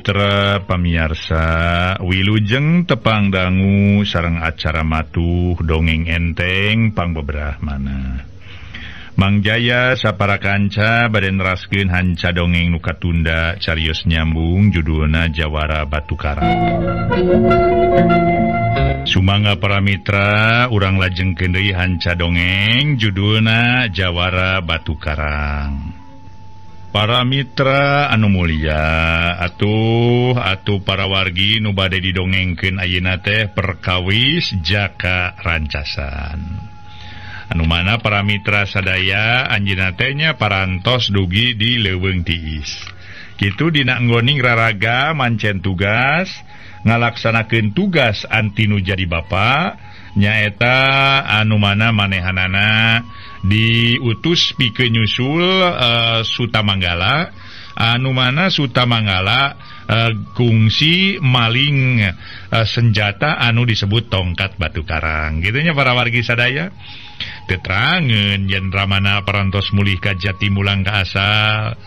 Mitra pamiarsa wilujeng tepang dangu sareng acara matuh dongeng enteng pangbeberahmana. Mang Jaya sapara kanca bade neraskeun hanca dongeng nu katunda carios nyambung judulna Jawara Batu Karang. Sumangga para mitra urang lajengkeun deui hanca dongeng judulna Jawara Batu Karang. Para mitra anu mulia atuh atuh para wargi nu bade didongengkeun ayeuna teh perkawis Jaka Rancasan. Anu mana para mitra sadaya anjeunna teh nya parantos dugi di Leuweung Tiis. Kitu dina nggoning raraga mancen tugas ngalaksanakeun tugas anti nu jadi bapa nyaeta anu mana manehanana diutus pikeun nyusul Sutamanggala anu mana Sutamanggala kungsi maling senjata anu disebut tongkat batu karang. Gitunya para wargi sadaya teterangeun yen ramana parantos mulih ka jati mulang ka asal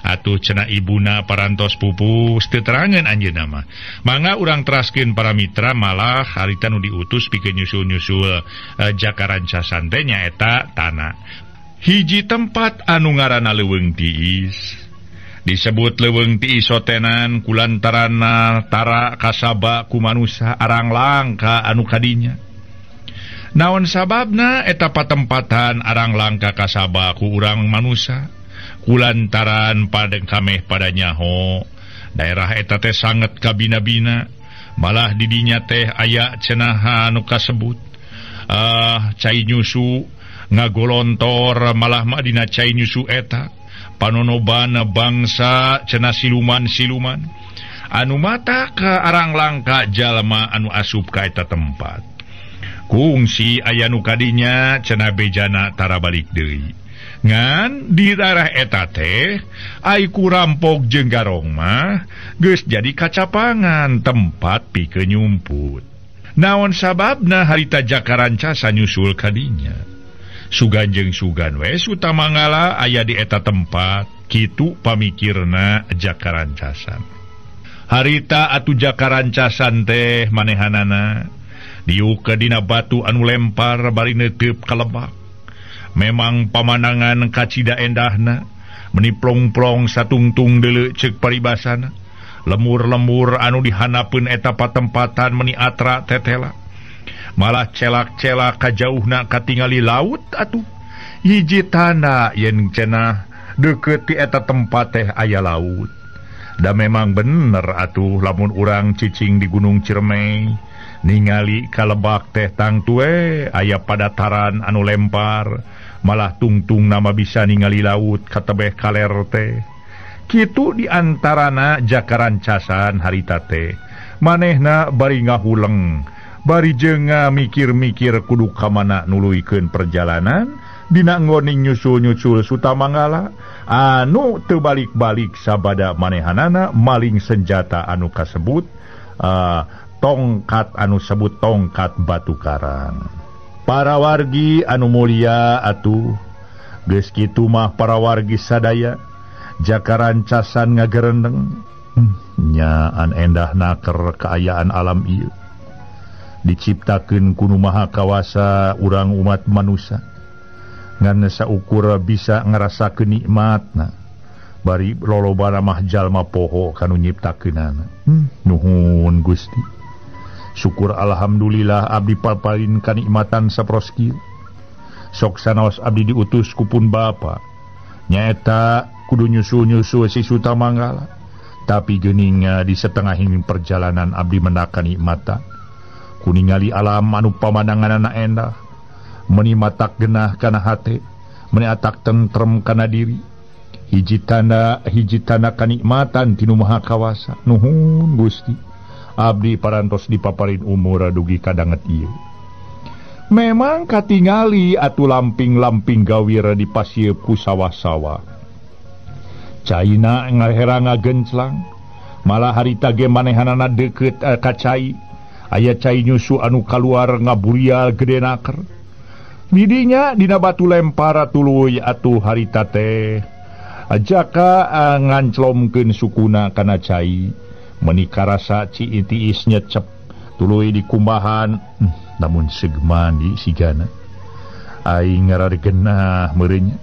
atuh cenah ibuna parantos pupus teterangeun anjeunna mah. Mangga urang teraskeun para mitra malah harita nu diutus pikeun nyusul-nyusul Jaka Rancasan teh nyaeta tanah. Hiji tempat anu ngaranna Leuweung Tiis. Disebut Leuweung Tiis sotenan kulantaranna tara kasaba ku manusa arang langka anu kadinya. Naon sababna eta patempatan arang langka kasaba ku urang manusa? Kulantaran padeng kameh pada nyaho daerah eta teh sanget kabina-bina malah didinya teh aya cenaha anu kasebut cai nyusu ngagolontor malah mah dina cai nyusu eta panonoban bangsa cenah siluman-siluman anu mata ka arang langka jalma anu asup ka eta tempat kungsi aya nu kadinya cenah bejana tara balik deui. Ngan di daerah eta teh ai ku rampok jeung garong mah geus jadi kacapangan tempat pikeun nyumput. Naon sababna harita Jaka Rancasa nyusul kadinya? Sugan jeung sugan we Sutamanggala aya di eta tempat, kitu pamikirna Jaka Rancasan. Harita atuh Jaka Rancasan teh manehanana diuk ke dina batu anu lempar bari neuteup ka lebak. Memang pamandangan kacida endahna meni plong-plong satungtung deuleu ceuk paribasana. Lemur-lemur anu dihanapeun eta patempatan meni atra tetela. Malah celak-celak kajauhna katingali laut atuh. Hiji tanda yen cenah deukeut ti eta tempat teh aya laut. Da memang bener atuh lamun urang cicing di Gunung Ciremai ningali ka lebak teh tangtue aya padataran anu lempar malah tungtung nama bisa ningali laut katebeh kaler teh. Kitu diantarana Jaka Rancasan harita teh manehna bari ngahuleng bari jeung mikir-mikir kudu ka mana nuluykeun perjalanan dina nggoning nyusul-nyusul Sutamanggala anu teu balik-balik sabada manehanana maling senjata anu kasebut tongkat anu sebut tongkat batu karang. Para wargi anu mulia atuh geus kitu mah para wargi sadaya Jaka Rancasan ngagerendeng nyaan endah naker kaayaan alam ieu diciptakeun ku Nu Maha Kawasa urang umat manusa ngan saukur bisa ngarasakeun nikmatna bari lolobana mah jalma poho kanu nyiptakeunana. Nuhun Gusti. Syukur alhamdulillah abdi papalin kanikmatan sapros kieu. Sok sanaos abdi diutus ku pun bapa nyaeta kudu nyusul-nyusul si Sutamanggala. Tapi geuning di setengah perjalanan abdi mendak kanikmatan kuningali alam anu pamandanganana endah meni matak genah kana hate meni atak tentrem kana diri. Hiji tanda kanikmatan ti Nu Maha Kawasa. Nuhun Gusti. Abdi parantos dipaparin umur dugi kadanget ieu. Memang katingali atuh lamping-lamping gawir di pasieub ku sawah-sawah. Caina ngahera ngagenclang, malah harita ge manehanana deukeut ka cai. Aya cai nyusu anu kaluar ngaburial gede naker. Didinya dina batu lempar tuluy atuh harita teh. Jaka nganclomkeun sukuna kana cai. Meni karasa ciitiis nyecep tuluy dikumbahan namun seug mandi sigana aing ngararegenah meureunnya.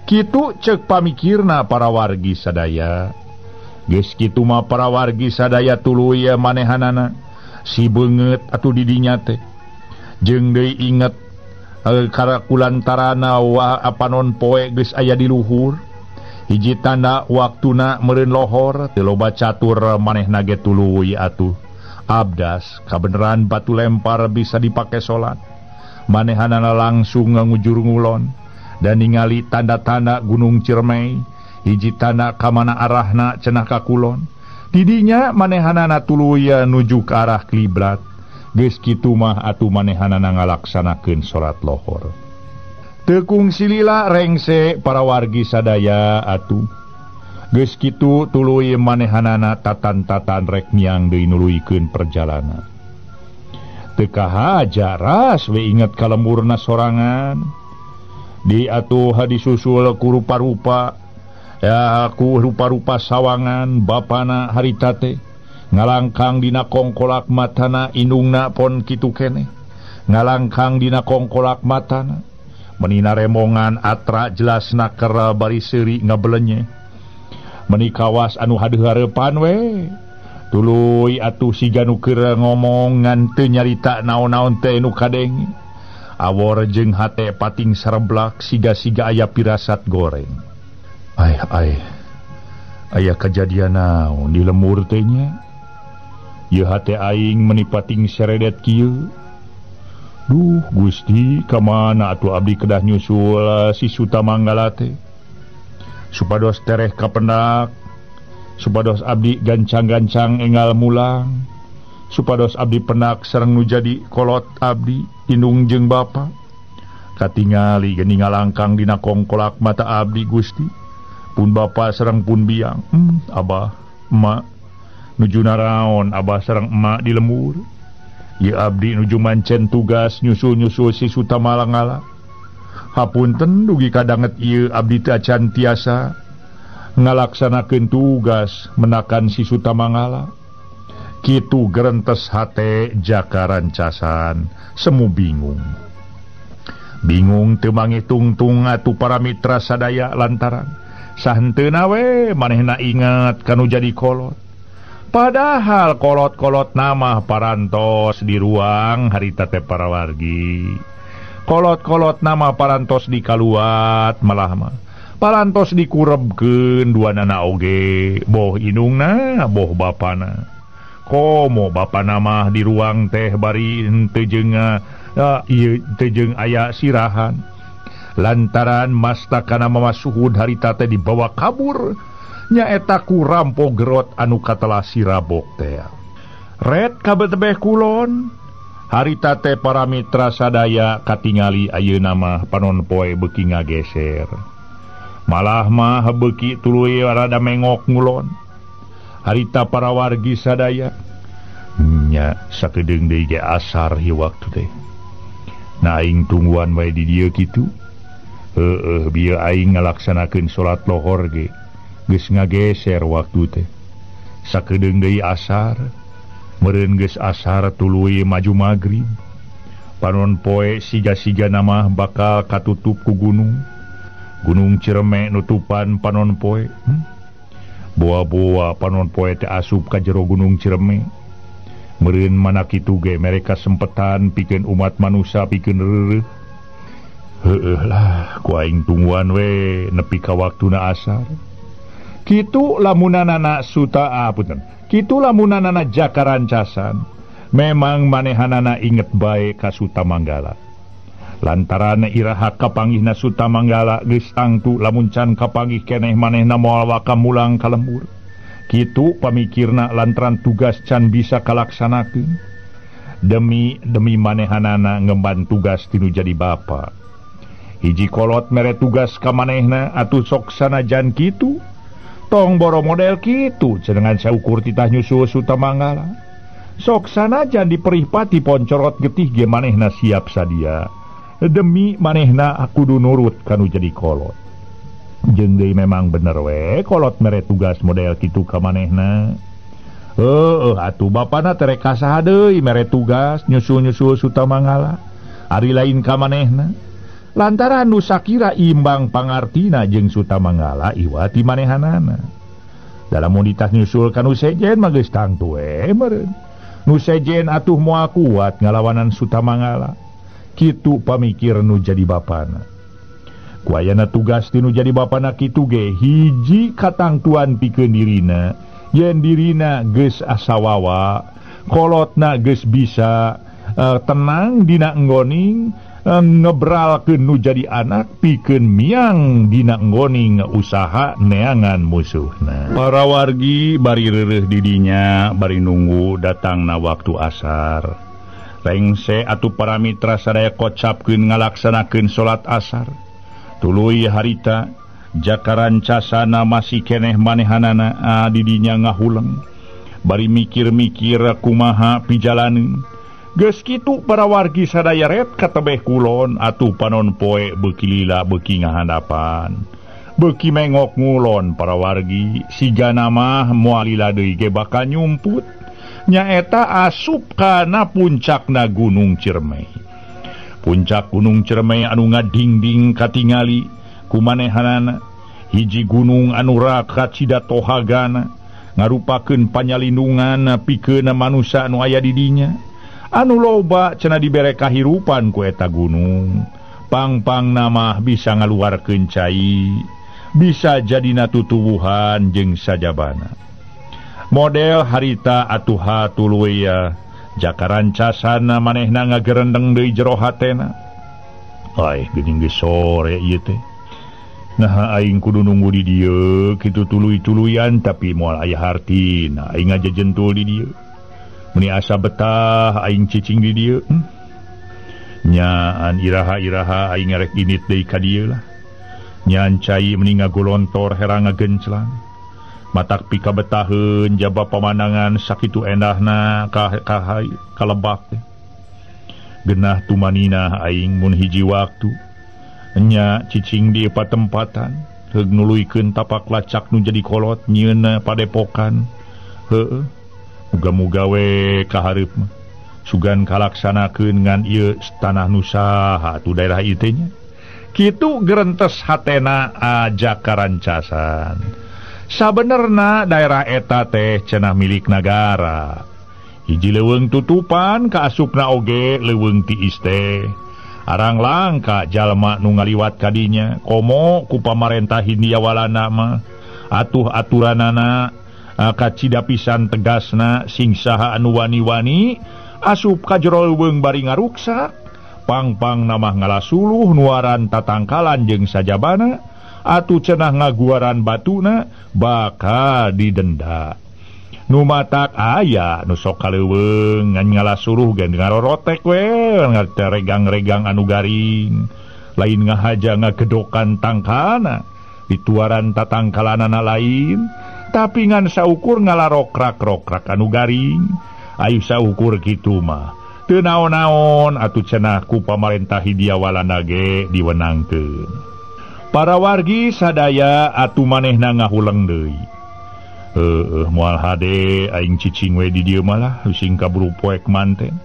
Kitu ceuk pamikirna para wargi sadaya. Geus kitu mah para wargi sadaya tuluy manehanana si beungeut atuh di dinya teh. Jeung deui inget karakulantarana wa panon poe geus aya di luhur. Hiji tanda waktuna meureun lohor teu loba catur manehna ge tuluy atuh abdas kabeneran batu lempar bisa dipake salat. Manehanana langsung ngujur ngulon dan ningali tanda-tanda Gunung Ciremai. Hiji tanda ka mana arahna cenah ka kulon. Didinya manehanana tuluy nuju ka arah kiblat. Geus kitu mah atuh manehanana ngalaksanakeun salat lohor. Teu kungsilila rengse para wargi sadaya atuh. Geus kitu tuluy manehanana tatan-tatan rek miang deui nuluykeun perjalanan. Teu kahaja ras we inget ka lemburna sorangan. Di atuh disusul ku rupa-rupa ya ku rupa-rupa sawangan bapana harita teh ngalangkang dina kongkolak matana indungna pon kitu keneh ngalangkang dina kongkolak matana menina remongan atra jelasna keur bari seuri ngabelenye meni kawas anu hadeuh-hareupan we tuluy atuh siga nu keur ngomong ngan teu nyarita naon-naon teh nu kadenge awor jeung hate pating sareblak siga-siga aya pirasat goreng. Ay ay aya kejadian naon di lemur teh nya ieu hate aing meni pating seredet kieu. Duh Gusti ka mana atuh abdi kedah nyusul si Sutamanggala teh supados tereh kapendak supados abdi gancang-gancang enggal mulang supados abdi penak sareng nu jadi kolot abdi indung jeung bapa. Katingali geuning ngalangkang dina kongkolak mata abdi Gusti pun bapa sareng pun biang. Abah emak nuju naraon abah sareng emak di lembur. Ieu abdi nuju mancen tugas nyusul-nyusul si Sutamanggala. Hapunten dugi kadanget ieu abdi teh acan tiasa ngalaksanakeun tugas menakan si Sutamanggala. Kitu gerentes hate Jaka Rancasan semu bingung. Bingung teu mangitungtung atuh para mitra sadaya lantaran sahenteuna we manehna ingat kanu jadi kolot. Padahal kolot-kolot nama parantos di ruang harita teh para wargi. Kolot-kolot nama parantos di kaluat malah mah parantos dikurebkeun duanana oge boh indungna boh bapana. Komo bapana mah di ruang teh bari henteu jeung ieu teu jeung aya sirahan. Lantaran mastakana Mama Suhud harita teh dibawa kabur nyaeta ku rampok gerot anu katelah sirabok teh. Red kabetebeh kulon harita teh para mitra sadaya katingali ayeuna mah panon poe beuki ngageser. Malah mah beuki tuluy rada mengok ngulon. Harita para wargi sadaya nya sakedeung deui ge asar ieu waktu teh. Nah aing tungguan wae di dieu kitu. Heueuh bieu aing ngalaksanakeun salat lohor ge geus ngageser waktu teh. Sakedeung deui asar, meureun geus asar tuluy maju magrib. Panon poe siga-siga nama bakal katutup ku gunung. Gunung Cireme nutupan panon poe. Boa-boa panon poe teh asup ka jero Gunung Cireme. Meureun mana kitu ge mereka sempetan pikeun umat manusia pikeun reureuh. Heueuh lah ku aing tungguan we nepi ka waktuna asar. Kitu lamunanana suta apunten. Kitu lamunanana Jaka Rancasan memang manehanana inget bae ka Sutamanggala. Lantaran iraha kapanggihna Sutamanggala geus tangtu lamun can kapanggih keneh manehna moal waka mulang ka lembur. Kitu pamikirna lantaran tugas can bisa kalaksanakeun. Demi demi manehanana ngemban tugas tinu jadi bapa. Hiji kolot mere tugas ka manehna atuh sok sanajan kitu. Tong boro model kitu cenengan saukur titah nyusul Sutamanggala. Sok sanajan diperih pati poncorot getih ge manehna siap sadia. Demi manehna kudu nurut kanu jadi kolot. Jeung deui memang bener we kolot mere tugas model kitu ka manehna. Heueuh atuh bapana teh rek ka saha deui mere tugas nyusul-nyusul Sutamangala ari lain ka manehna lantaran nu sakira imbang pangartina jeung Sutamangala iwa ti manehanana. Dalam unitas nyusul ka nu sejen mah geus tangtu we meureun. Nu sejen atuh moal kuat ngalawanan Sutamangala. Kitu pamikir nu jadi bapana. Ku ayana tugas ti nu jadi bapana kitu ge hiji katangtuan pikeun dirina. Yen dirina geus asawawa, kolotna geus bisa tenang dina enggoning, ngebralkeun nu jadi anak pikeun miang dina enggoning usaha neangan musuhna. Para wargi bari reureuh di dinya bari nunggu datangna waktu asar. Rengse atuh para mitra sadaya kocapkeun ngalaksanakeun salat asar. Tuluy harita Jakarancasana masih keneh manehanana didinya ngahuleng bari mikir-mikir kumaha pijalaneun. Geus kitu para wargi sadaya ret ka tebeh kulon atuh panon poe beuki lila beuki ngahandapan beuki mengok ngulon para wargi sigana mah moal lila deui ge bakal nyumput nyaeta asup kana puncakna Gunung Ciremai. Puncak Gunung Ciremai anu ngadingding katingali kumanehanana hiji gunung anu rakat sidatohagana ngarupakeun panyalindungan pikeun manusa anu aya di dinya anu loba cenah dibere kahirupan ku eta gunung. Pangpangna mah bisa ngaluarkeun cai, bisa jadina tutuwuhan jeung sajabana. Model harita atuh tuluy Jakarancasana manehna ngagerendeng deui jero hatena. Ai geuning geus sore ieu teh. Nah aing kudu nunggu di dieu kitu tuluy-tuluyan tapi moal aya hartina aing ngajejentul di dieu. Meuni asa betah aing cicing di dieu. Nyaan iraha-iraha aing ngarek init deui ka dieu lah. Nyaan cai meuni ngagolontor herang ngagenclang. Matak pika betaheun jaba pamandangan sakitu endahna ka kalebak teh. Genah tumaninah aing mun hiji waktu nya cicing di patempatan heug nuluykeun tapak lacak nu jadi kolot nyieunna padepokan. Heueuh muga-muga we kahareup mah sugan kalaksanakeun ngan ieu tanah nu saha atuh daerah ieu teh nya. Kitu gerentes hatena Jakarancasan. Sabenerna daerah eta teh cenah milik nagara. Hiji leuweung tutupan kaasupna oge leuweung tiis teh. Arang langka jalma nu ngaliwat kadinya komo ku pamarentah Hindia Walanda mah atuh aturanana kacida pisan tegasna sing saha anu wani-wani asup ka jero leuweung bari ngaruksak pangpang namah ngalasuluh nuaran tatangkalan jeung sajabana atuh cenah ngaguaran batuna bakal didenda. Nu matak aya nu sok kaleuweung ngan ngalasuruh ge ngarorotek we ngaregang-regang anu garing lain ngahaja ngagedokan tangkana dituaran tatangkalanana lain tapi ngan saukur ngalarokrak-rokrak anu garing. Ayu saukur kitu mah teu naon-naon atuh cenah ku pamarentah Hindia Walanda ge diwenangkeun. Para wargi sadaya atuh manehna ngahuleng deui. Heueuh moal hade aing cicing we di dieu malah sing kaburu poek manten.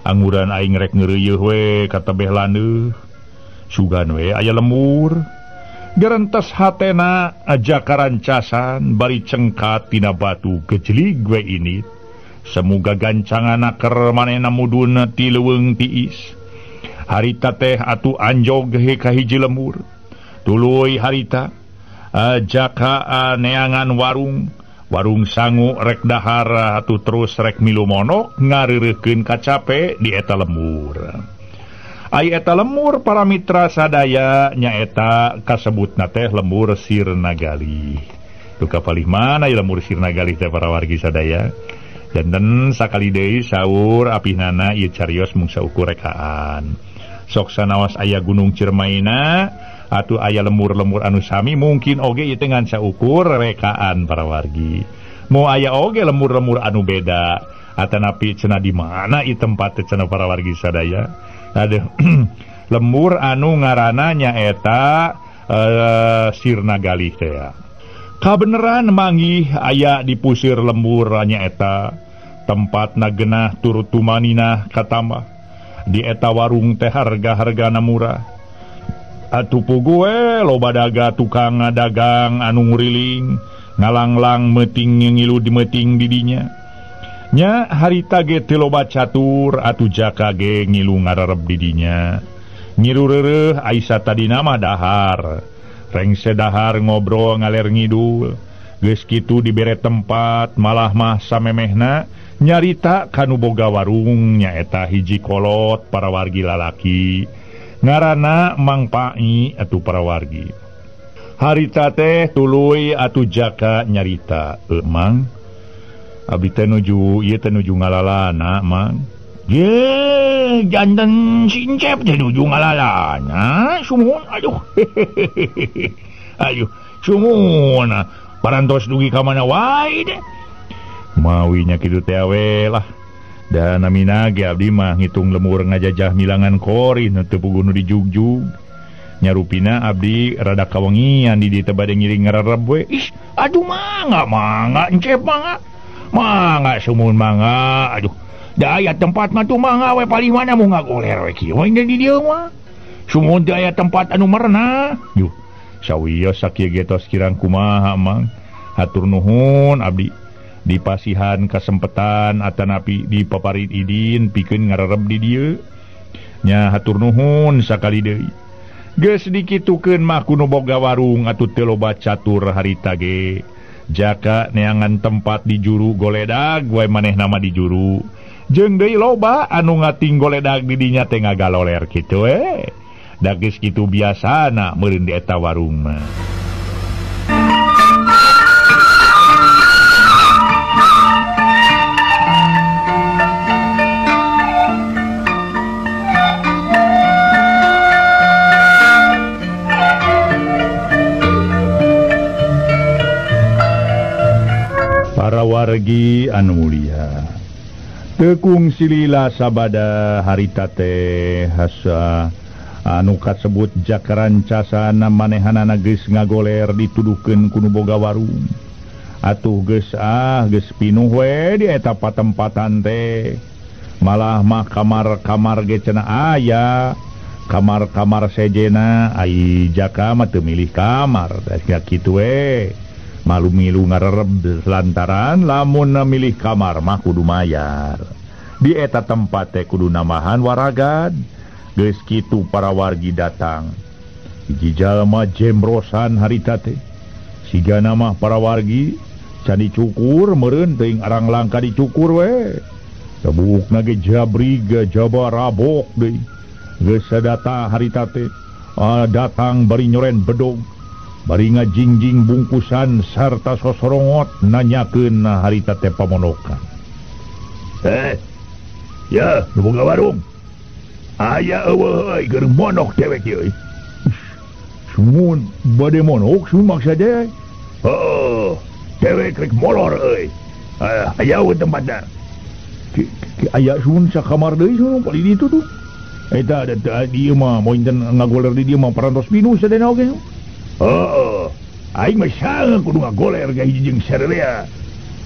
Anguran aing rek ngeureuyeuh we ka tebeh landeuh. Sugan we aya lembur. Gerentes hatena Jakarancasan bari cengkat tina batu gejlig we init. Semoga gancangan keur manehna mudun ti leuweung tiis. Harita teh atuh anjog he ka hiji lembur. Tuluy harita jaka neangan warung warung sangu rek dahar atuh terus rek milu monok ngareureukeun kacape di eta lemur. Ai eta lemur para mitra sadaya nyaeta kasebutna teh lembur Sirnagalih. Duh kapalih mana ieu lembur Sirnagalih teh para wargi sadaya. Janten sakali deui saur apihnana ieu carios mung saukur rekaan. Sok sanaos aya Gunung Cirmaina atuh aya lemur-lemur anu sami mungkin oge ieu teh ngan saukur rekaan para wargi. Mo aya oge lemur-lemur anu beda atanapi cenah di mana ieu tempat teh cenah para wargi sadaya. Aduh lemur anu ngaranna nyaeta Sirnagalih teh. Kabeneran manggih aya di pusir lembur nyaeta tempatna genah turut tumaninah katambah. Di eta warung teh harga-hargana murah. Atuh puguh we loba daga tukang ngadagang anu nguriling ngalanglang meuting ngilu di meuting di dinya. Nya harita ge teu loba catur atuh Jaka ge ngilu ngarareb di dinya. Ngiru reureuh Aisyah tadina mah dahar. Rengse dahar ngobrol ngaler ngidul. Geus kitu dibere tempat malah mah samemehna nyarita kanu boga warung nyaeta hiji kolot para wargi lalaki. Ngaranna Mang Pai atuh para wargi. Harita teh tuluy atuh Jaka nyarita, "Mang, abdi teh nuju ieu teh nuju ngalalana, Mang." "Ye, janten sincep teh nuju ngalalana, sumuhun aduh." "Aduh, sumuhun parantos dugi ka mana wae deh." Mawi nya kitu teh we lah. Da namina ge abdi mah ngitung lemur ngajajah milangan kori nu teu puguh nu dijugjug. Nyarupina abdi rada kawengian di dieu teh bade ngiring ngarareb we. Ih, aduh mangga mangga encep mangga. Mangga sumuhun mangga. Aduh, da aya tempat mah tuh mangga we palih mana mu ngagoler we kieu we di dieu mah. Sumuhun teu aya tempat anu merenah. Yuh, sawios sakieu ge tos kirang kumaha Mang. Hatur nuhun abdi dipasihan kasempetan atanapi dipaparin idin pikeun ngarareb di dieu. Nya hatur nuhun sakali deui. Geus dikitukeun mah ku nu boga warung atuh teu loba catur harita ge. Jaka neangan tempat di juru goledag we manehna mah di juru. Jeung deui loba anu ngating goledag di dinya teh ngagaloler kitu we. Da geus kitu biasana meureun di eta warung mah. Para wargi anu mulia, tekung silila sabada harita teh hasa anu kasebut Jakarancasan manehanana geus ngagoler dituduhkeun ku nu boga warung. Atuh geus ah geus pinuh we di eta patempatan teh. Malah mah kamar-kamar ge cenah aya, kamar-kamar sejena ai Jaka mah teu milih kamar, da kitu we. Malu milu ngarereb lantaran lamun milih kamar mah kudu mayar. Di eta tempat teh kudu namahan waragad. Geus kitu para wargi datang. Hiji jalma jembrosan harita teh. Sigana mah para wargi can dicukur meureun teuing arang langka dicukur we. Tebukna ge jabrig jaba rabok deui. Geus sadata harita teh datang bari nyoren bedog. Bari ngajingjing bungkusan sarta sosorongot nanyakeun harita teh pamonokan. Ya, nu boga warung. Aya eueuh euy keur monok dewek ieu euy. Sumuhun bade monok sumuhun maksa teh. Heuh, dewek rek molor euy. Aya eueuh tempatna. Aya sumuhun sakamar deui sumuhun palih ditu tuh. Eta da dieu mah mointen ngagoler di dieu mah parantos pinuh sadayana oge. Heeh, aing mah sangat kudu ngagoler ka hiji jeung sarelea.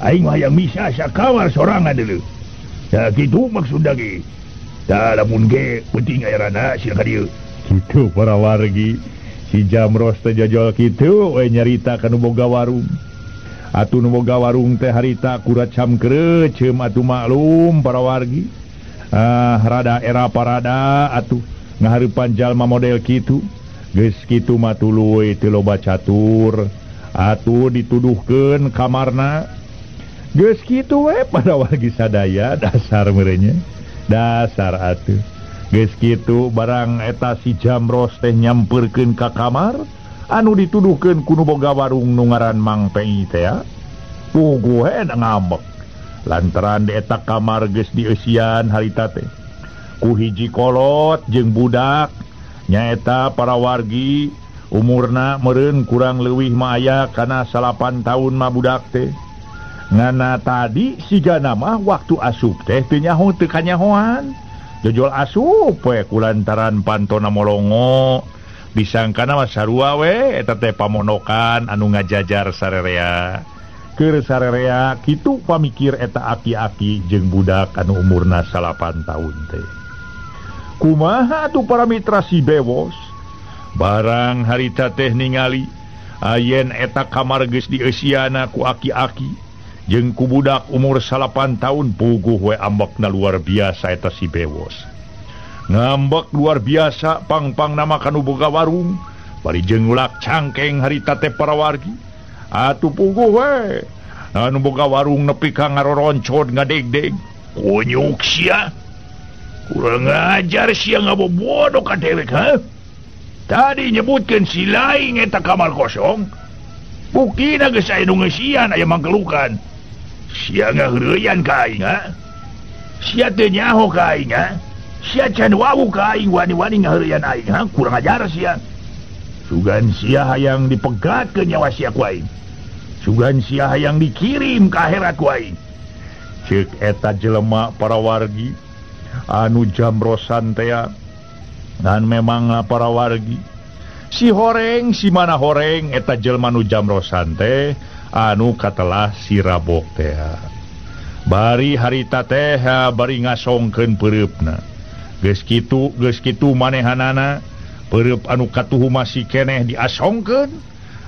Aing mah hayang misah sakamar sorangan deuleu. Da kitu maksudna ge. Da lamun ge penting aya rana sila ka dieu. Kitu para wargi. Si Jamros teh jajol kitu we nyarita ka nu boga warung. Atuh nu boga warung teh harita kuracam kreuceum atuh maklum para wargi. Ah rada era parada atuh ngahareupan jalma model kitu. Geus kitu mah tuluy teu loba catur atuh dituduhkeun kamarna. Geus kitu we pada wargi sadaya dasar meureunnya. Dasar atuh. Geus kitu barang eta si Jamros teh nyampeurkeun ka kamar anu dituduhkeun ku nu boga warung nu ngaran Mang Pi teh ya. Puguh ngambek. Lantaran di eta kamar geus dieusian harita teh. Ku hiji kolot jeung budak nyaeta para wargi umurna meureun kurang leuwih mah aya kana 8 tahun mah budak teh. Ngana tadi sigana mah waktu asup teh teu nyaho teu kanyahoan. Jojol asup we kulantaran pantona molongo. Disangkana mah sarua we eta teh pamonokan anu ngajajar sarerea. Keur sarerea kitu pamikir eta aki-aki jeung budak anu umurna 8 tahun teh. Kumaha atuh para mitra si Bewos? Barang harita teh ningali ayen eta kamar geus dieusiana ku aki-aki jeung ku budak umur 8 tahun puguh we ambekna luar biasa eta si Bewos. Ngambek luar biasa pang-pang nama kanu boga warung bari jeung ngulak cangkeng harita teh para wargi. Atuh puguh we anu boga warung nepi ka ngaroroncod ngadegdeg. Kunyuk sia, kurang ajar sia ngabobodo ka dewek ha. Tadi nyebutkeun si laing eta kamar kosong. Buktina geus aya nu ngeusian aya mangkelukan. Sia ngaheureyan ka aing ha. Sia teu nyaho ka aing ha. Sia can wawu ka aing wani-wani ngaheureyan aing ha. Kurang ajar sia. Sugan sia hayang dipegatkeun nyawa sia ku aing. Sugan sia hayang dikirim ka akhirat ku aing. Ceuk eta jelema para wargi anu jamrosan teh dan memang para wargi si horeng si mana horeng eta jelema nu jamrosan teh anu katelah si Rabok teh. Bari harita teh bari ngasongkeun peureupna. Geus kitu manehanana peureub anu katuhu masih keneh diasongkeun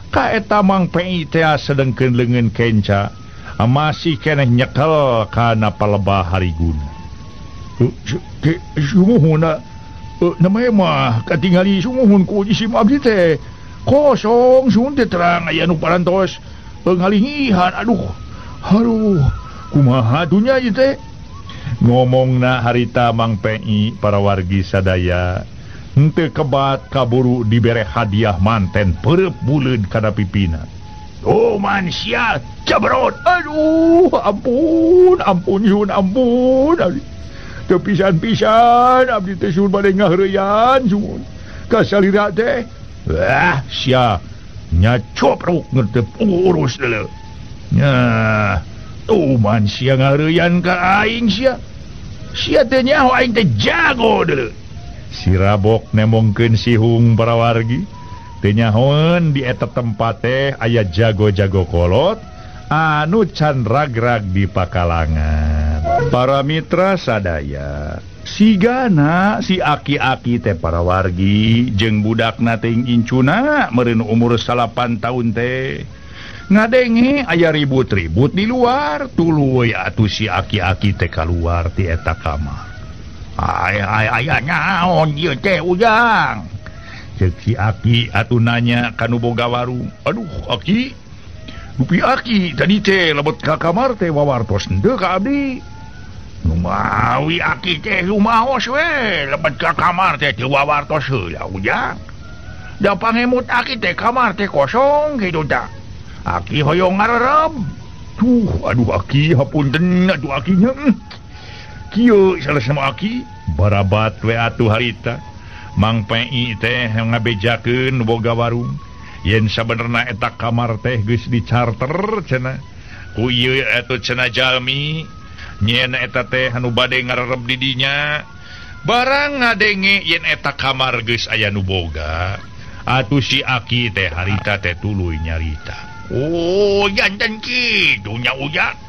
ka eta Mang Pei teh sedengkeun leungeun kenca masih keneh nyekel kana palebah hariguna. Sumuhuna namanya mah katingali sumuhun ku jisim abdi teh kosong sun teh terang aya nu parantos ngalingihan. Aduh aduh kumaha dunya ieu teh. Ngomongna harita Mang Pei para wargi sadaya henteu kebat kaburu dibere hadiah manten peureub buleud kana pipina. Oh man sia cabrot. Aduh ampun ampun yun ampun abdi. Teu pisan-pisan abdi teh sun bade ngaheureyan sun ka salira teh. Wah sia nyacopruk ngertep urus deuleu. Nya tuh man sia ngaheureyan ka aing sia. Sia teh nyaho aing teh jago deuleu. Si Rabok nemongkeun sihung para wargi. Teu nyahoeun di eta tempat teh aya jago-jago kolot anu can ragrag di pakalangan. Para mitra sadaya, sigana si aki-aki teh para wargi jeung budakna teh incuna meureun umur 8 tahun teh ngadenge aya ribut-ribut di luar, tuluy atuh si aki-aki teh kaluar ti eta kamar. Ay ay aya naon ieu teh Ujang? Ceuk si aki atuh nanya ka nu boga warung. Aduh aki, dupi aki tadi teh lebet ka kamar teh wawartos henteu ka abdi. Numawi aki teh lumaos we lebet ka kamar teh teu wawartos heula Ujang. Da pangemut aki teh kamar teh kosong kitu tah. Aki hoyong ngarereb. Tuh aduh aki hapunten atuh aki nya. Kieu salah sama aki barabat we atuh harita. Mang Pei teh ngabejakeun boga warung yen sabenerna eta kamar teh geus dicarter cenah ku ieu atuh cenah jalmi nyen eta teh anu bade ngarereb di dinya. Barang ngadenge yen eta kamar geus aya nu boga atuh si aki teh harita teh tuluy nyarita. Oh janten kitu nya Ujang.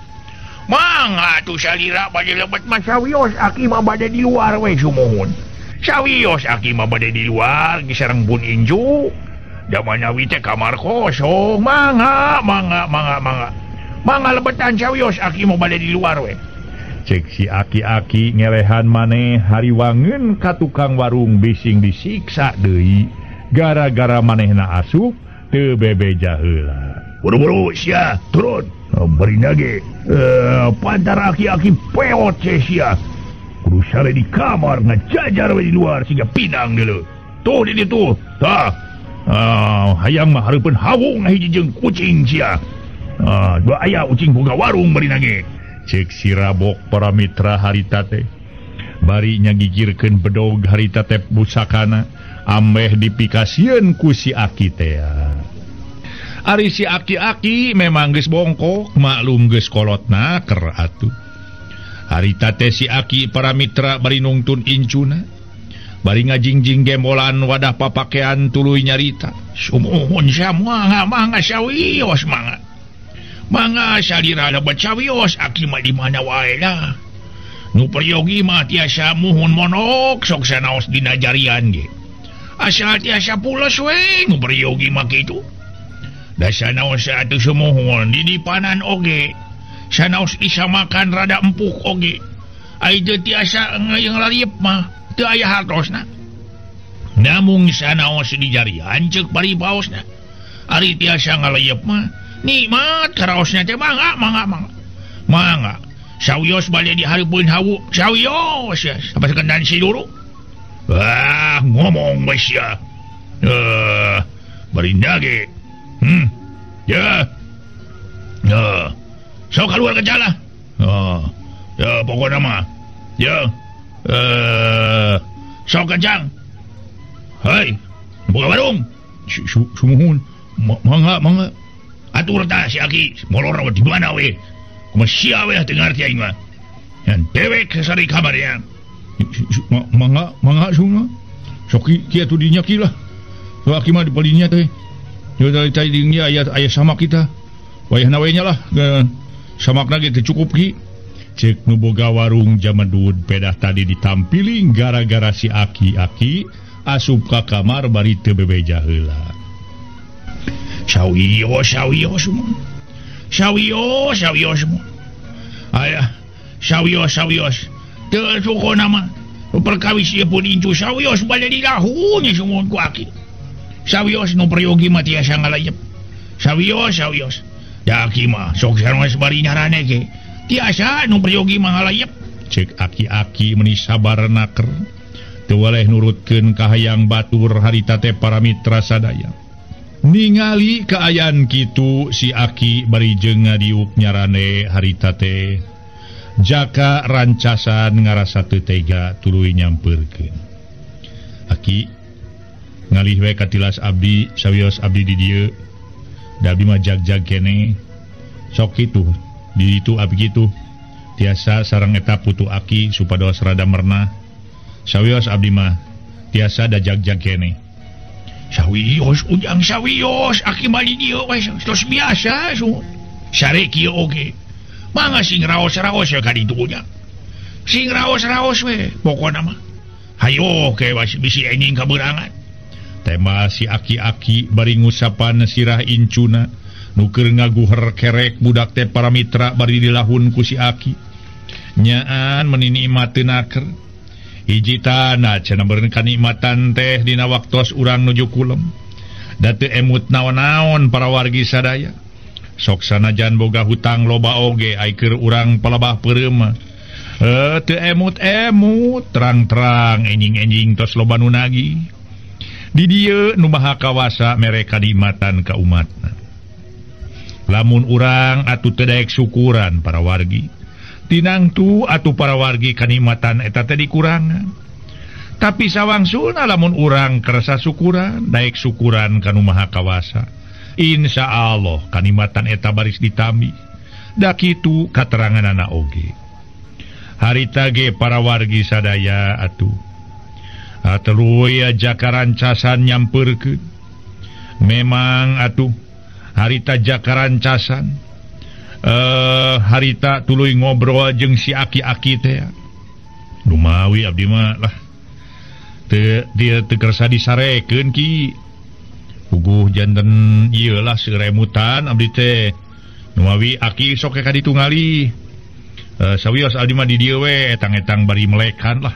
Mangga atuh salira bade lebet mah sawios aki mah bade di luar we sumuhun. Sawios aki mah bade di luar sareng pun inju. Da manawi teh kamar kosong. Mangga mangga mangga mangga. Mangga lebetan sawios aki mah bade di luar we. Cek si aki-aki ngelehan maneh hariwangeun ka tukang warung bising disiksa deui gara-gara manehna asup teu bebeja heula. Buru-buru sia turun. Bari nage pantar aki-aki peot sia. Kudu sare di kamar ngajajar we di luar siga pinang deuleu. Tuh di ditu. Tah. Hayang mah hareupeun hawung hiji jeung kucing sia. Dua aya ucing boga warung bari nage. Cek si Rabok para mitra harita teh. Bari nyagigirkeun bedog harita teh busakana ameh dipikasieun ku si aki teh. Ari si aki-aki memang geus bongkok, maklum geus kolot naker atuh. Harita teh si aki para mitra bari nungtun incuna. Bari ngajingjing gembolan wadah papakean tuluy nyarita. Sumuhun samua mangga sawios mangga. Mangga salira lebet sawios aki mah di mana wae lah. Nu peryogi mah tiasa muhun monok sok sanaos dina jarian ge. Asal tiasa pules we nu peryogi mah kitu. Da sanaos atuh sumuhun di dipanan oge. Sanaos disamakan rada empuk oge. Ai teu tiasa ngaliep mah teu aya hartosna. Namung sanaos di jarian ceuk paripaosna. Ari tiasa ngaleyep mah nikmat karaosna teh mangga mangga mangga. Mangga sawios bade dihareupeun hawu sawios apa sekendan si dulu. Ah ngomong we sia. Bari nage. Ya. Ya. Sok keluar ke jalan. Oh. Ya pokokna mah. Ya. Sok kencang. Hei, buka warung. Sumuhun. Mangga, mangga. Atur tah si aki, molor di mana we? Kumaha sia we teu ngarti aing mah. Yan dewek sasari kabarnya. Mangga, mangga sungguh. Sok kieu atuh dinya ki lah. Sok aki mah di palinya teh. Yo tadi dinya aya aya sama kita. Wayahna we nya lah. Samakna ge teu cukup ki. Cek nu boga warung jaman duud pedah tadi ditampiling gara-gara si aki-aki asup ka kamar bari teu bebeja heula. Sawios sawios semua. Sawios sawios semua. Aya sawios sawios. Teu sukona mah perkawis ieu pun incu sawios bade dilahunya sumuhun ku aki. Sawios nu peryogi mah tiasa ngalayep. Sawios sawios. Da aki mah sok sareng bari nyarane ge. Tiasa nu peryogi mah ngalayep. Cek aki-aki meuni sabar naker. Teu waleh nurutkeun kahayang batur harita teh para mitra sadaya. Ningali kaayaan kitu si aki bari jeung ngadiuk nyarane harita teh. Jaka rancasan ngarasa teu tega tuluy nyampeurkeun. Aki ngalih we katilas abdi sawios abdi di dieu. Da abdi mah jag-jag keneh. Sok kitu di ditu abdi kitu. Tiasa sareng eta putu aki supados rada mernah. Sawios abdi mah tiasa da jag-jag keneh. Sawios ujang sawios aki mah di dieu we tos biasa su. Sare kieu oge. Mangga sing raos-raos ka ditu ujang. Sing raos-raos we pokona mah. Hayo ke bisi enjing kabeurangan. Tema si aki-aki bari ngusapan sirah incuna nu keur ngaguher kerek budak teh para mitra bari dilahun ku si aki. Nyaan meni nikmateun naker. Hiji tanah cenah beureun kanikmatan teh dina waktos urang nuju kulem. Da teu emut naon-naon para wargi sadaya. Sok sanajan boga hutang loba oge ai keur urang palebah peureum mah. Teu emut-emut terang-terang enjing-enjing tos loba nu nagih. Di dieu nu maha kawasa mere kanikmatan ka umatna. Lamun urang atuh teu daek syukuran para wargi. Tinangtu atuh para wargi kanikmatan eta teh dikurangan. Tapi sawangsulna lamun urang kersa syukuran, daek syukuran ka nu maha kawasa. Insya Allah kanikmatan eta baris ditambih. Da kitu kateranganana oge. Harita ge para wargi sadaya atuh. Tuluy jaka rancasan nyampeurkeun. Memang atuh harita jaka rancasan. Harita tuluy ngobrol jeung si aki-aki teh. Lumawi abdi mah lah. Teu dia teu kersa disarekeun ki. Puguh janten ieu lah seuremutan abdi teh. Numawi aki sok ka ditu ngali. Sawios abdi mah di dieu we etang-etang bari melekan lah.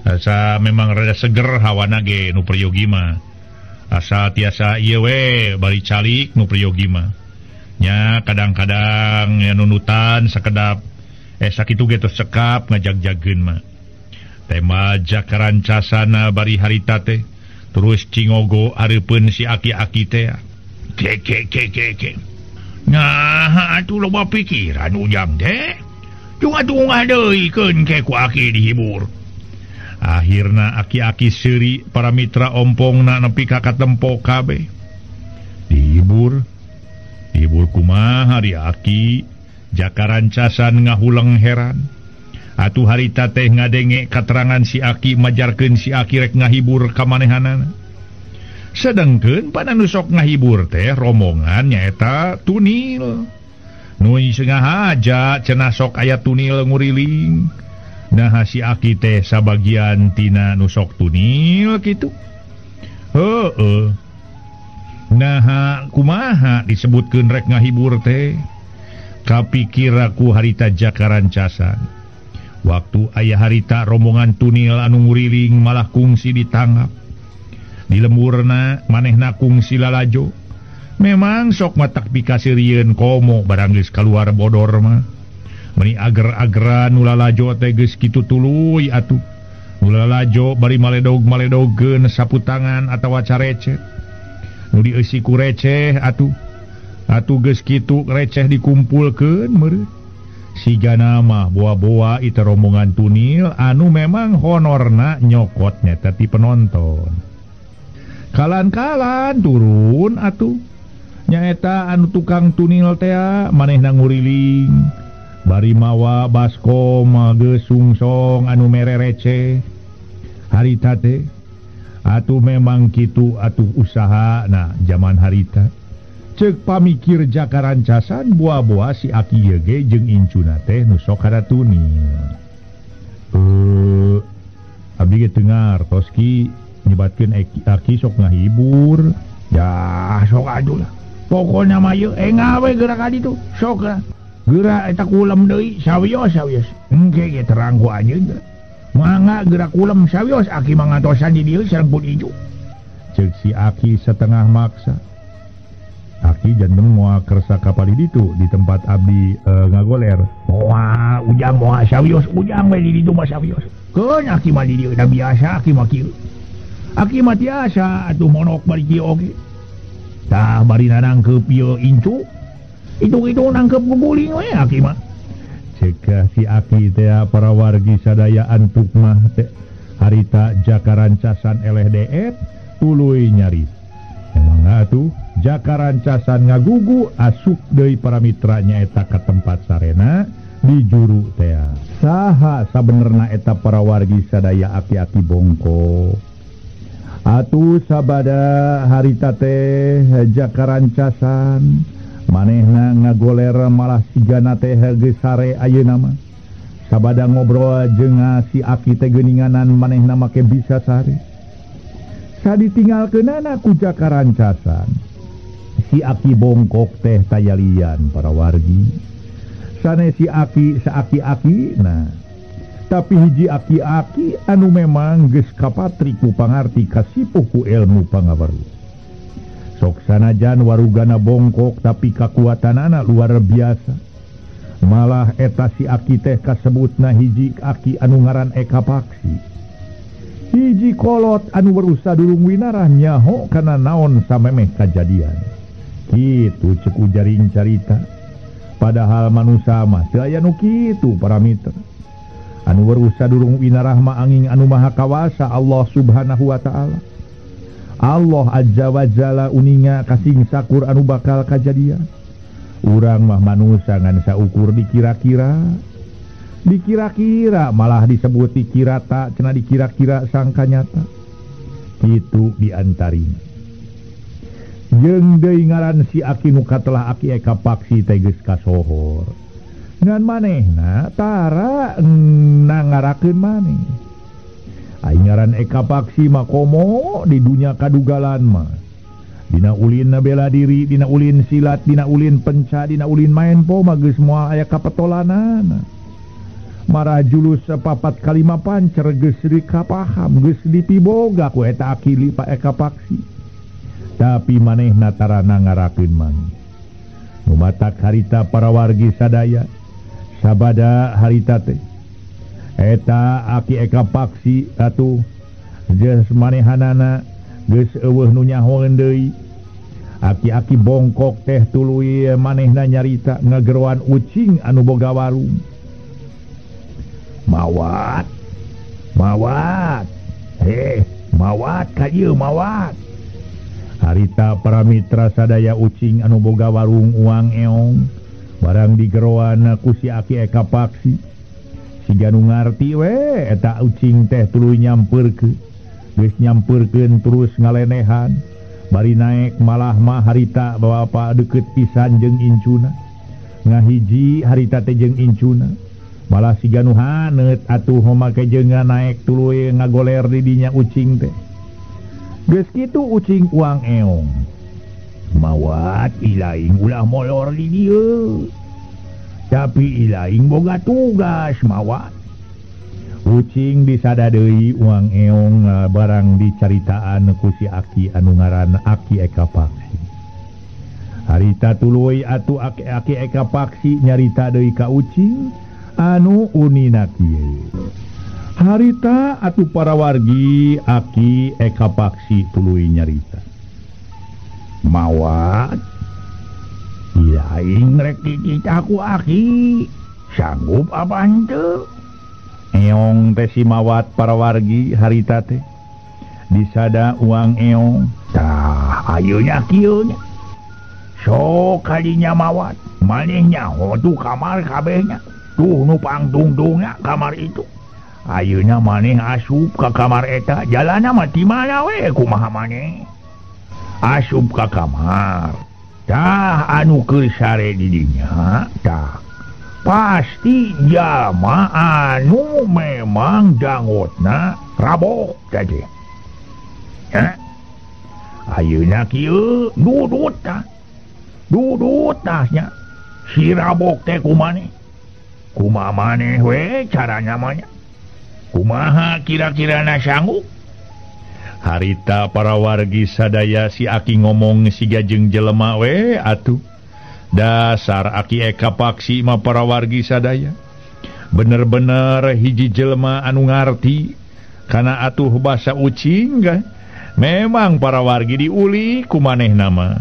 Asa memang rada seger hawana ge nu peryogi mah. Asa tiasa ieu we bari calik nu peryogi mah. Nya kadang-kadang ya nunutan sakedap sakitu ge tos cekap ngajag-jagkeun mah. Tema jakaran casana bari harita teh terus cingogo hareupeun si aki-aki teh. Ke ke ke ke ke. Nah, atuh loba pikiran ujang teh. Tungah-tungah deui keun ke ku aki dihibur. Akhirna aki-aki seuri para mitra ompongna nepi ka katempo kabeh. Dihibur. Dihibur kumaha di aki jakaran casan ngahuleng heran. Atuh harita teh ngadenge katerangan si Aki majarkeun si Aki rek ngahibur ka manehanana. Sedengkeun pan anu sok ngahibur teh rombongan nyaeta tunil. Nu sengaja cenah sok aya tunil nguriling. Nah si Aki teh sabagian tina nu sok tunil kitu. Heueuh. Nah kumaha disebutkeun rek ngahibur teh? Kapikir ku harita Jaka Rancasan. Waktu aya harita rombongan tunil anu nguriling malah kungsi ditangkap. Di lemburna manehna kungsi lalajo. Memang sok matak pikaseurieun komo barang geus kaluar bodor mah. Meuni ager-ageran nu lalajo teh geus kitu tuluy atuh. Nu lalajo bari maledog-maledogeun sapu tangan atawa carecet. Nu dieusi ku receh atuh. Atuh geus kitu receh dikumpulkeun meureun. Sigana mah boa-boa itu rombongan tunil anu memang honorna nyokot nyata ti penonton. Kalan-kalan turun atuh. Nyaeta anu tukang tunil tea manehna nguriling. Bari mawa baskom geus sungsong anu mere receh. Harita teh atuh memang kitu atuh usaha nah zaman harita. Cek pamikir Jaka Rancasan boa-boa si Aki ieu ge jeung incuna teh nu sok kada tunil. Abdi ge teu ngartos ki nyebatkeun Aki sok ngahibur. Ya sok aduh lah. Pokona mah ieu enggal we geura ka ditu. Sok lah. Geura eta kulem deui sawios sawios. Engke ge terang ku anjeun. Mangga geura kulem sawios Aki mah ngatosan di dieu sareng pun ijo. Cek si Aki setengah maksa. Aki janten moal kersa kapal di ditu di tempat abdi ngagoler. Moal ujang moal sawios ujang we di ditu mah sawios. Keun Aki mah di dieu da biasa Aki mah kieu. Aki mah tiasa atuh monok bari kieu oge. Tah bari nangkeup ieu incu. Hitung-hitung nangkeup guguling we Aki mah. Cek si Aki teh para wargi sadaya antuk mah teh harita Jaka Rancasan eleh deet tuluy nyari. Emang atuh Jaka Rancasan ngagugu asup deui para mitra nyaeta ka tempat sarena di juru tea. Saha sabenerna eta para wargi sadaya aki-aki bongkok. Atuh sabada harita teh Jaka Rancasan manehna ngagoler malah sigana teh geus sare ayeuna mah. Sabada ngobrol jeung si Aki teh geuninganan manehna make bisa sare. Saditinggalkeunana ku Jaka Rancasan. Si Aki bongkok teh tayalian para wargi. Sane si Aki saaki-aki nah. Tapi hiji aki-aki anu memang geus kapatri ku pangarti kasipuh ku ilmu pangaweruh. Sok sanajan warugana bongkok tapi kakuatanana luar biasa. Malah eta si Aki teh kasebutna hiji aki anu ngaran Eka Paksi. Hiji kolot anu berusaha durung winarah nyaho kana naon samemeh kajadian. Kitu cek ujaring carita. Padahal manusa mah teu aya nu kitu para mitra. Anu berusaha durung winarah mah angin anu maha kawasa Allah Subhanahu wa taala. Allah azza wa jalla uninga kasing sakur anu bakal kajadian. Urang mah manusa ngan saukur dikira-kira. Dikira-kira malah disebut dikira tak cenah dikira-kira sangka nyata. Kitu diantarina. Jeung deui ngaran si Aki nu katelah Aki Eka Paksi teh geus kasohor. Ngan manehna tara nangarakeun maneh. Ai ngaran Eka Paksi mah komo di dunya kadugalan mah. Dina ulin bela diri, dina ulin silat, dina ulin penca, dina ulin main po mah geus moal aya kapetolanana. Marah julus papat kalima pancer geus dikapaham geus dipiboga ku eta Aki Pak Eka Paksi. Tapi manehna tara ngarakeun maneh. Nu matak harita para wargi sadaya sabada harita teh eta Aki Eka Paksi atuh geus manehanana geus eueuh nu nyahoeun deui. Aki-aki bongkok teh tuluy manehna nyarita ngageroan ucing anu boga warung. Mawat, mawat, mawat ka ieu mawat. Harita para mitra sadaya ucing anu boga warung uang eong barang digeroan ku si Aki Eka Paksi. Siga nu ngarti we eta ucing teh tuluy nyampeurkeun. Geus nyampeurkeun terus ngalenehan. Bari naek malah mah harita bapak deket pisan jeung incuna. Ngahiji harita teh jeung incuna. Malah siga nu haneut atuh make jeung naek tuluy ngagoler di dinya ucing teh. Geus kitu ucing uang eong. Mawat ilaing ulah molor di dieu. Tapi ilaing boga tugas mawat. Ucing disada deui uang eong barang dicaritaan ku si aki anu ngaran Aki Eka Paksi. Harita tuluy atuh Aki Eka Paksi nyarita deui ka ucing anu unina kieu. Harita atuh para wargi Aki Eka Paksi tuluy nyarita. Mawat ilaing rek dititah ku aki sanggup apa henteu? Eong teh si mawat para wargi harita teh disada uang eong. Tah ayeuna kieu nya. Sok kalinya mawat maneh nyaho tuh kamar kabehnya. Tuh nu pangtungtungna kamar itu. Ayeuna maneh asup ka kamar eta jalanna mah ti mana we kumaha maneh. Asup ka kamar. Tah anu keur sare di dinya tah pasti jalma anu memang dangotna rabok tadi. Hah? Ayeuna kieu dudut tah. Dudut tahnya. Si rabok teh kumaneh? Kumaha maneh we caranya mah nya? Kumaha kira-kirana sanggup? Harita para wargi sadaya si aki ngomong siga jeung jelema we atuh. Dasar Aki Eka Paksi mah para wargi sadaya bener-bener hiji jelema anu ngarti kana atuh basa ucing gah. Memang para wargi diuli ku manehna mah.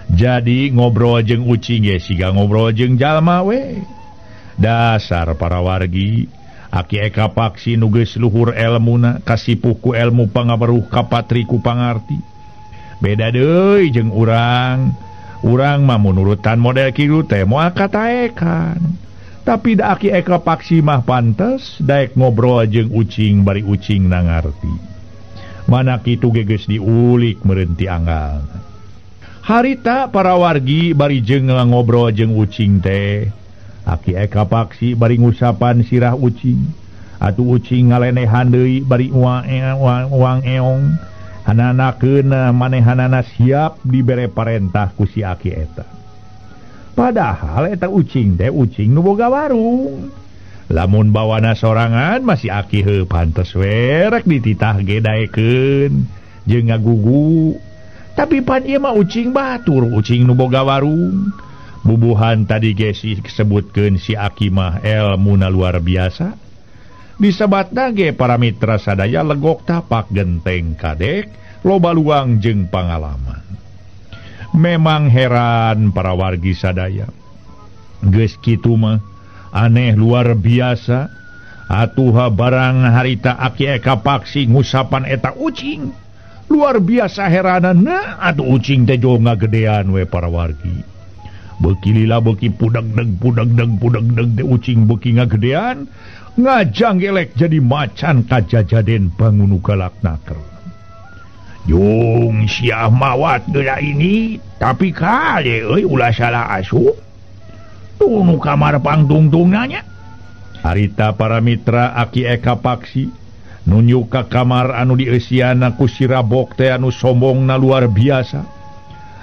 Jadi ngobrol jeung ucing ge siga ngobrol jeung jalma we. Dasar para wargi Aki Eka Paksi nu geus luhur elmuna kasipuh ku elmu pangaweruh kapatri ku pangarti. Beda deui jeung urang. Urang mah menurutan model kitu teh moal kataekan. Tapi da Aki Eka Paksi mah pantes daek ngobrol jeung ucing bari ucing na ngarti. Mana kitu ge geus diulik meureun ti anggal. Harita para wargi bari jeung ngobrol jeung ucing teh. Aki Eka Paksi bari ngusapan sirah ucing. Atuh ucing ngalenehan deui bari uang eong. Hananakeun manehanana siap dibere parentah ku si aki eta. Padahal eta ucing teh ucing nu boga warung. Lamun bawana sorangan masih aki heuh pantes we rek dititah ge daekeun jeung ngagugu. Tapi pan ieu mah ucing batur, ucing nu boga warung. Bubuhan tadi ge disebutkeun si aki mah elmuna luar biasa. Disebatna ge para mitra sadaya legok tapak genteng kadek loba luang jeung pangalaman. Memang heran para wargi sadaya. Geus kitu mah aneh luar biasa. Atuha barang harita Aki Eka Paksi ngusapan eta ucing. Luar biasa heranana atuh ucing teh jol ngagedean we para wargi. Beuki lila beuki pudegdeg pudegdeg pudegdeg teh ucing beuki ngagedean. Ngajanggelek jadi macan kajajaden bangun galak naker. Jung siah mawat geura ini tapi kale euy ulah salah asup. Tuh nu kamar pangtungtungna nya. Harita para mitra Aki Eka Paksi nunjuk ka kamar anu dieusiana ku si rabok teh anu sombongna luar biasa.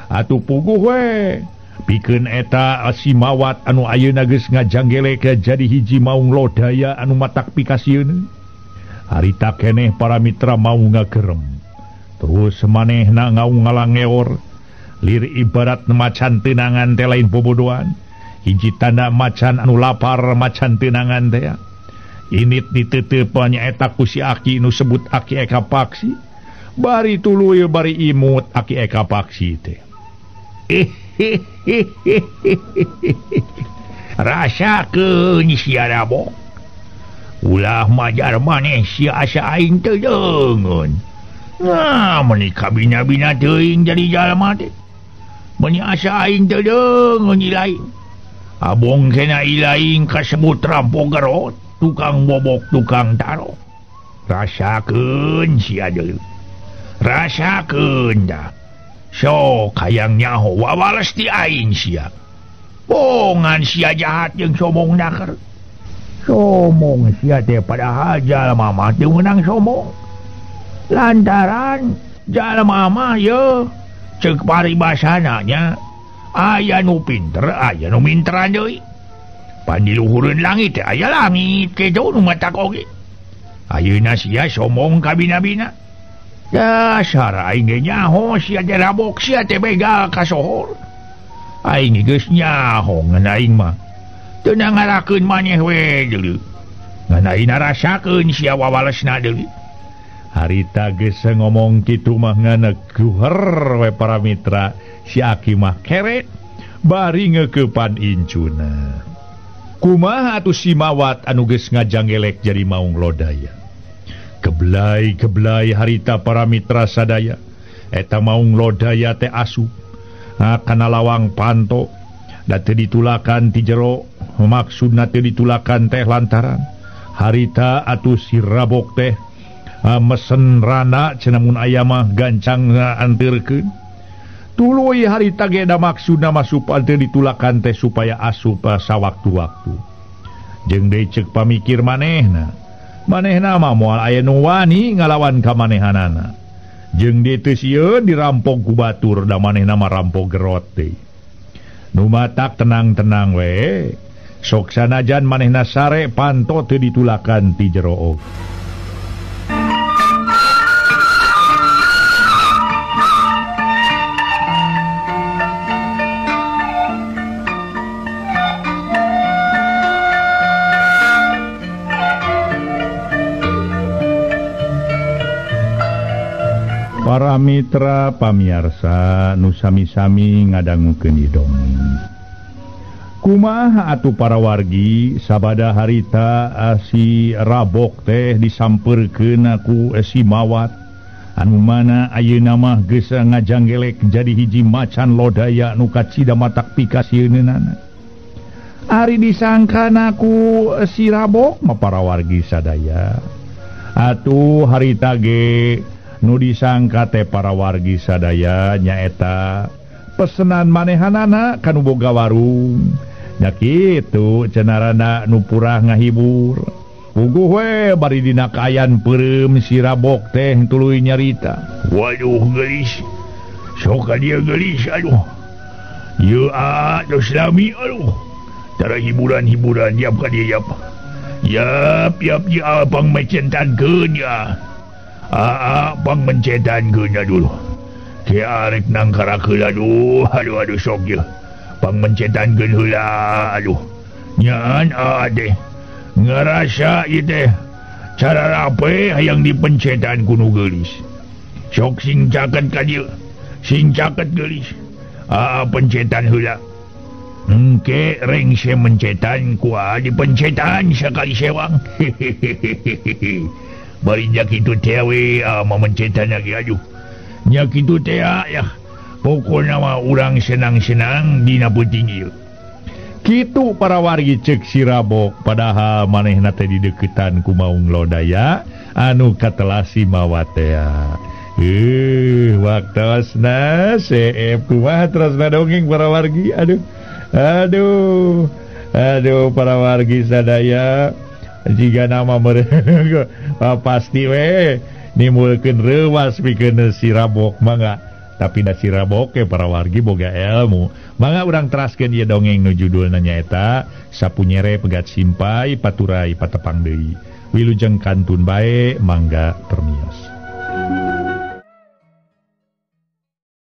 Atuh puguh we. Pikeun eta si mawat anu ayeuna geus ngajanggelek jadi hiji maung lodaya anu matak pikasieun. Harita keneh para mitra mau ngagerem. Terus manehna ngaung ngalangeor. Lir ibarat macan tenangan teh lain bobodoan. Hiji tanda macan anu lapar macan tenangan teh. Init diteuteupan nyaeta ku si aki nu sebut Aki Eka Paksi. Bari tuluy bari imut Aki Eka Paksi teh. Rasakeun sia rabok. Ulah majar maneh sia asa aing teu deungeun. Nah, meuni kabina-bina teuing jadi jalma teh. Meuni asa aing teu deungeun ilaing. Abong kena ilaing kasebut rampok garot. tukang bobok tukang taro. Rasakeun sia deui. Rasakeun dah. Sok hayang nyaho wawales ti aing sia. Bongan sia jahat jeung sombong naker. Sombong sia teh padahal jalma mah teu meunang sombong. Lantaran jalma mah ye ceuk paribasana nya aya nu pinter aya nu minteran deui. Pan di luhureun langit teh aya langit kitu nu matak oge. Ayeuna sia sombong kabina-bina. Dasar aing ge nyaho sia teh rabok sia teh begal kasohor. Aing geus nyaho ngan aing mah teu ngarakeun maneh we deui. Ngan aing narasakeun sia wawalesna deui. Harita geus ngomong kitu mah ngan guher we para mitra si Aki mah keret bari ngeukepan incuna. Kumaha atuh si Mawat anu geus ngajanggelek jadi Maung Lodaya. Keblay-keblay harita para mitra sadaya. Eta Maung Lodaya teh asup kana lawang panto da teu ditulakan ti jero, maksudna teu ditulakan teh lantaran harita atuh si Rabok teh mesen rana cenah mun aya mah gancang anteurkeun. Tuluy harita ge da maksudna mah supaya teu ditulakan teh supaya asup sawaktu-waktu. Jeung deui ceuk pamikir manehna. Manehna mah moal aya nu wani ngalawan ka manehanana. Jeung deui teu sieun dirampok ku batur da manehna mah rampok gerot deui. Nu matak tenang-tenang we. Sok sanajan manehna sare panto teu ditulakan ti jero oge. Para mitra pamiarsa nu sami-sami ngadangukeun ieu dongeng. Kumaha atuh para wargi sabada harita si Rabok teh disampeurkeun ku si Mawat anu mana ayeuna mah geus ngajanggelek jadi hiji macan lodaya nu kacida matak pikasieunana. Ari disangkana ku si Rabok mah para wargi sadaya. Atuh harita ge nu disangka teh para wargi sadaya nyaeta pesenan manehanana kanu boga warung. Nya kitu cenarana nu purah ngahibur. Puguh we bari dina kaayaan peureum si Rabok teh tuluy nyarita. Waduh geulis. Sok ka dieu geulis aduh. Ieu atuh lami aduh. Tara hiburan-hiburan yap ka dieu yap. Yap yap ya pang mecentankeun ya. Aa pang mencetankeun dulu. Ke arek nangkarakeun aduh aduh aduh sok ye. Pang mencetankeun heula aduh. Nyaan aa teh ngarasa ieu teh cara rape hayang dipencetan ku nu geulis. Sok sing caket ka dieu. Sing caket geulis. Aa pencetan heula. Engke rengse mencetan ku aa dipencetan sakali sewang. Hehehehe. Bari nya kitu teh we mencetan lagi aduh. Nya kitu teh ya. Pokona mah urang senang-senang dina peuting ieu. Kitu para wargi ceuk si Rabok padahal manehna teh dideukeutan ku Maung Lodaya anu katelah si Mawat teh. Waktosna seep kumaha terasna dongeng para wargi aduh. Aduh. Aduh para wargi sadaya jika nama mereka pasti we nimbulkeun reuwas pikeun si Rabok mangga tapi da si Rabok ke para wargi boga ilmu mangga urang teraskeun ieu dongeng nu judulna nyaeta Sapu Nyere Pegat Simpai Paturai Patepang Deui. Wilujeng kantun bae mangga permios.